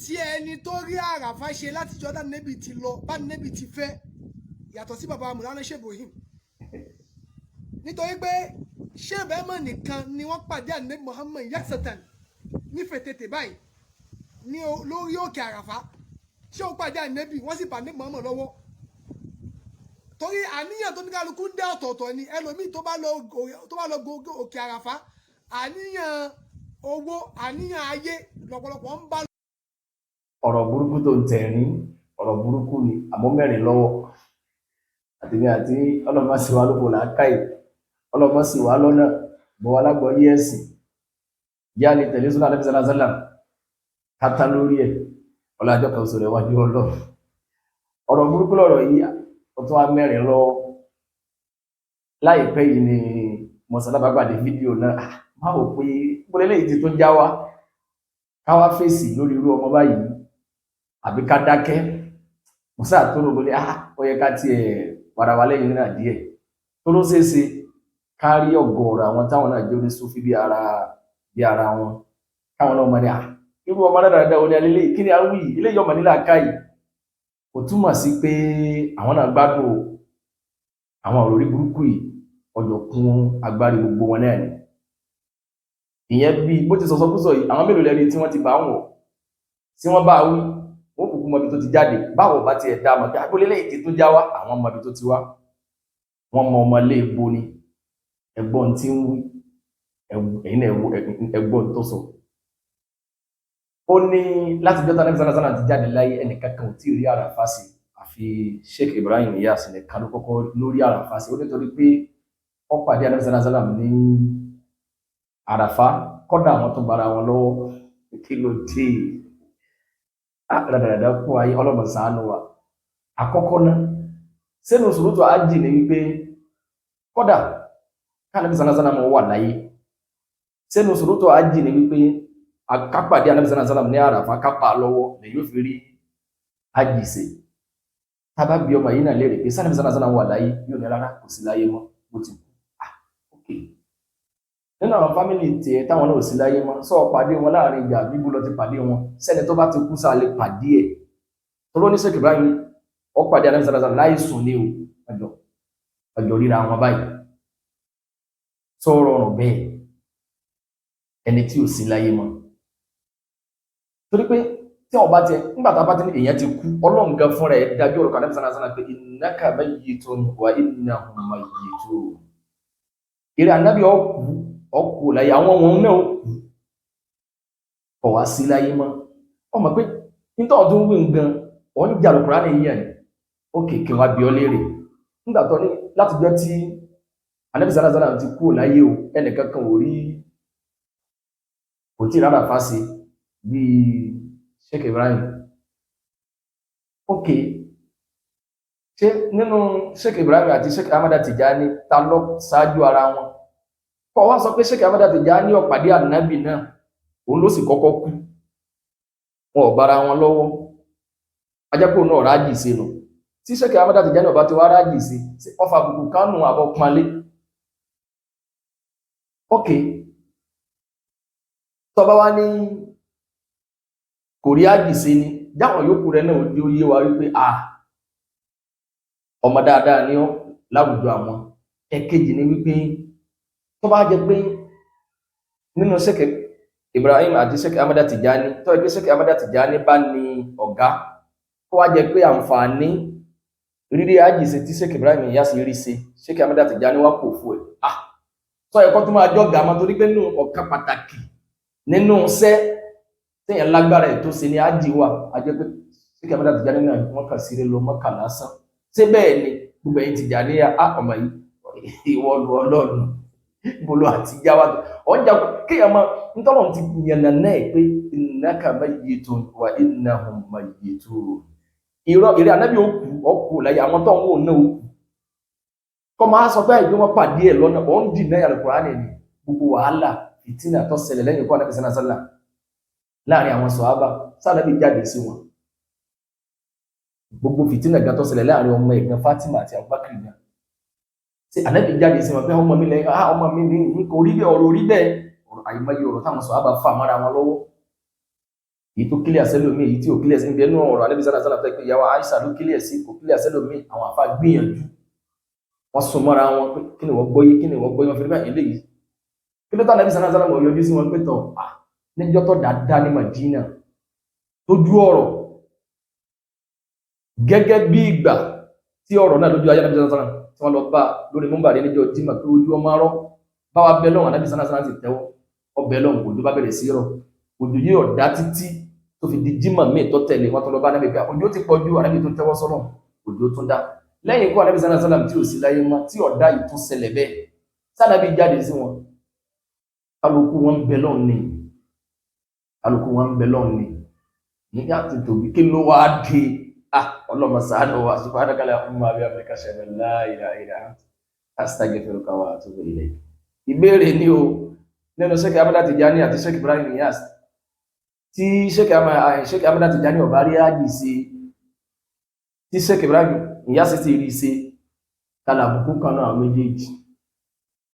Sí ẹni tó rí Àràfá ṣe látijọ́ tá nẹ́bì ti lọ bá nẹ́bì ti fẹ́, yàtọ̀ sí bàbá Mùlánà Sheikh Ibrahim, nítorí pé Sheikh Ibrahim nìkan ni wọ́n pàdé ànẹ́bì Muhammad yaksatan nífẹ̀ẹ́ tètè báyìí ní lórí òkè Àràfá. Ṣé ó pàdé ànẹ́bì, wọ́n sì pàdé Muhammad lọ́wọ́, torí àníyàn tó ní kálukú ń dá ọ̀tọ̀ọ̀tọ̀ ni. Ẹlòmíì tó bá lọ òkè Àràfá, àníyàn owó, àníyàn ayé lọ́pọ̀lọpọ̀ ń bá. Ọ̀rọ̀ burúkú tó ń tẹ̀rín, ọ̀rọ̀ burúkú ni, àmọ́ mẹ́rin lọ́wọ́ àtẹ̀mí àti ọlọ́mọ sì wá lóko làákàyè, ọlọ́mọ sì wá lọ́nà bọ́ wa lágbọ́yé ẹ̀sìn, yá lè tẹ̀lé súnà Ànábì sallallahu alaihi wasallam kátá lórí ẹ̀ ọlọ́jọ́ kan sọ̀rọ̀ iwájú Ọlọ́run. Ọ̀rọ̀ burúkú lọ̀rọ̀ yìí, ó tún wá mẹ́rin lọ́wọ́. Láìpẹ́ yìí ni mọ̀sálábàgbàdé fídíò náà. Má wò pé bọ́lẹ́ lẹ́yìn tí tó já wa káwá fèsì lórí irú ọmọ báyìí àbí ká dákẹ́. Musa tó rò wọlé, ó yẹ ká tiẹ̀ padà wá lẹ́yìn náà díẹ̀, tó ló ṣeé ṣe ká rí ọ̀gọ̀ọ̀rọ̀ àwọn táwọn náà jẹ́ oníṣúfí bí ara wọn, káwọn náà mọ̀ ní irú ọmọ náà dáadáa wọlé alẹ́ kí ni a wí ilé yọmọ nílà káyì. Kò túmọ̀ sí pé àwọn náà gbádùn o. Àwọn òròrí burúkú yìí ọjọ́ kún agbárí gbogbo wọn náà ni. Ìyẹn bí bó ti sọsọkúsọ yìí, àwọn mélòó lẹ́rí tí wọ́n ti bá wọ̀ tí wọ́n bá wí, wọ́n kúkú mọbi tó ti jáde. Báwo bá tiẹ̀ dá mọ̀ pé agboolé lẹ́yìn tí tó já wá, àwọn mọbi tó ti wá, wọ́n mọ ọmọ ilé ibo ni. Ẹ̀gbọ́n tí ń wí, ẹ̀yin náà ẹ̀gbọ́n tó sọ. Ó ní láti jọ́ta Ànábì sallallahu alaihi wasallam ti jáde láyé, ẹnìkan kan ò tí ì rí Àràfá sí àfi Sheikh Ibrahim Inyas nìkan ló kọ́kọ́ lórí Àràfá sí. Ó nítorí pé ó pàdé Ànábì sallallahu alaihi wasallam ní Àràfá, kọ́dà àwọn tó bára wọn lọ́wọ́. Kí ló dé? Rádaràdà kún ayé, ọlọ́mọ ṣàánú wa. Àkọ́kọ́ náà, sínú sùúrùtù ájì ni wípé kọ́dà káànábì sallallahu alaihi wasallam wà láyé, sínú sùúrùtù ájì ni wípé kápàdé Ànábì sallallahu alaihi wasallam ní Àràfá, kápá lọ́wọ́ lè yóò fi rí ájì ṣe. Tábà bí ọmọ yìí náà léèrè pé sànàbì sallallahu alaihi wasallam wà láyé, yóò ní rárá, kò sí láyé mọ́, bó ti kú. Ok, nínú àwọn family tiẹ̀ táwọn náà ò sí láyé mọ́, sọ pàdé wọn láàrin ìjà bíbú lọ ti pàdé wọn? Sẹ́ni tó bá ti kú sáà lè pàdé ẹ̀? Tó ló ní Sheikh Ibrahim ó pàdé Ànábì sallallahu alaihi wasallam láì sùn ní o, ọjọ́ ọjọ́ ríra wọn báyìí. Sọ rọrùn bẹ́ẹ̀ ẹni tí ò sí láyé mọ́? Torí pé tí wọn bá tiẹ̀ nígbà tá a bá ti ní èèyàn ti kú, Ọlọ́run gan fúnra ẹ̀ dájú ọ̀rọ̀ kan Ànábì sallallahu alaihi wasallam pé innaka mayyitun wa innahum mayyitun. Ìrẹ́ Ànábì, ọkù ọkù láyé, àwọn ohun náà kú, kọ̀ wá sí láyé mọ́. Ọmọ pé nítorí ọdún wí gan wọ́n ń jà Al-Kùránì yíyà ni. Ó kèké wá bí ọ léèrè nígbà tó ní láti jọ tí Ànábì sallallahu alaihi wasallam ti kú láyé o, ẹnìkan kan ò rí, kò tí ì rárá fásí bíi Sheikh Ibrahim. Ok, ṣé nínú Sheikh Ibrahim àti Sheikh Ahmada Tijani, ta ló ṣáájú ara wọn? Kọ́ wá sọ pé Sheikh Ahmada Tijani ó pàdé ànábì náà, òun ló sì kọ́kọ́ kú, wọn ò bára wọn lọ́wọ́, ajápò náà rájì sí nù. Tí Sheikh Ahmada Tijani ọba ti wá rájì sí, ọfà àbùkù kánú àbọ̀ panlé. Ok, tọba wá ní kò rí ájì sí ni, jáwọn yòókù rẹ náà ó yé wa wípé a ọmọ dáadáa ni ó láwùjọ àwọn. Ẹ̀kejì ni wípé tó bá jẹ́ pé nínú Sheikh Ibrahim àti Sheikh Ahmada Tijani, tó yẹ pé Sheikh Ahmada Tijani bá ní ọ̀gá, kó wá jẹ́ pé àǹfààní rírí ájì ṣe tí Sheikh Ibrahim Inyas rí ṣe, Sheikh Ahmada Tijani wá kò fún ẹ̀, tó yẹ kó tó máa jọ́gà máa, torí pé nínú ọ̀kan pàtàkì nínú iṣẹ́ téèyàn lágbára ẹ̀ tó ṣe ní ájì wà, á jẹ́ pé Sheikh Ahmada Tijani náà wọ́n kà sí lọ Mọ́kà lásán. Ṣé bẹ́ẹ̀ ni gbogbo ẹ̀yin Tìjàníyà? Á ọmọ yìí, ìwọ lu Ọlọ́run bolo àti jáwá tó ọjà kéèyàn máa ntọ́lọ̀ ti yànnà náà pé innaka mayyitun wa innahum mayyitun. Irọ́ ìrẹ́ Ànábì ó kú, ọkù láyé, àwọn tó ń wò náà ó kú. Kọ́ máa sọ pé àìgbé wọn pàdé ẹ̀ lọ́nà, ó ń dì náà Al-Kùránì ni. Gbogbo wàhálà fìtínà tó ṣẹlẹ̀ lẹ́yìn ikú Ànábì sallallahu alaihi wasallam láàrin àwọn sọ̀hábà, sànábì jáde sí wọn? Gbogbo fìtínà gan tó ṣẹlẹ̀ láàrin ọmọ ẹ̀gbọ́n Fatima àti Abubakar gan, ṣé Ànábì jáde sí wọn pé ọmọ mi lẹ́yìn, ọmọ mi ní kò rí bẹ́ẹ̀, ọ̀rọ̀ rí bẹ́ẹ̀? Ọ̀rọ̀ àìmọye ọ̀rọ̀ táwọn sọ̀hábà fà mọ́ra wọn lọ́wọ́. Èyí tó kílẹ̀ sẹ́lòmí, èyí tí ò kílẹ̀ sí ibi ẹnu ọ̀rọ̀ Ànábì sallallahu alaihi wasallam pé ìyàwó Aisha ló kílẹ̀ sí, kò kílẹ̀ sẹ́lòmí. Àwọn àfa gbìyànjú, wọ́n sún mọ́ra wọn pé kí ni wọ́n gbọ́yé, kí ni wọ́n gbọ́yé, wọn fi rí báyìí eléyìí. Kí ló tá Ànábì sallallahu alaihi wasallam yọjú sí wọn pé tọ̀ à níjọ́ tó dáadáa ní Madina tójú ọ̀rọ̀ gẹ́gẹ́ bí ìgbà tí ọ̀rọ̀ náà lójú ayé Ànábì sallallahu alaihi wasallam tí wọ́n lọ bá lórí múmbàrí níjọ́ Jímọ̀ pé ojú ọmọ arọ́ bá wa bẹ́ lọ́wọ́. Ànábì sallallahu alaihi wasallam ti tẹ́wọ́ ọbẹ̀ lọ́wọ́, òjò bá bẹ̀rẹ̀ sí rọ̀. Òjò yìí ọ̀dá títí tó fi di Jímọ̀ míì tó tẹ̀lé. Wọ́n tó lọ bá Ànábì pé òjò ti pọ̀ ju, Ànábì tó tẹ́wọ́ sọ́nà, òjò tún dá. Lẹ́yìn ikú Ànábì sallallahu alaihi wasallam tí ò sí láyé mọ́, tí ọ̀dá yìí tún ṣẹlẹ̀ bẹ́ẹ̀, sànàbí jáde sí wọn, kálukú wọn ń bẹ lọ́ọ̀ ni, kálukú wọn ń bẹ lọ́ọ̀ ni nígbà tí tòbí kí ló wá dé? Ah, ọlọ́mọ ṣàánú wa. Subhanaka allahumma wa bihamdika, ashhadu an la ilaha illa anta, astaghfiruka wa atubu ilayk. Ìbéèrè ni o, nínú Sheikh Ahmad Tijani àti Sheikh Ibrahim Niass, tí Sheikh Ahmad Tijani ọba rí ájì sí, tí Sheikh Ibrahim Niass ti rí sí, kálàbùkù kan náà àwọn méjèèjì.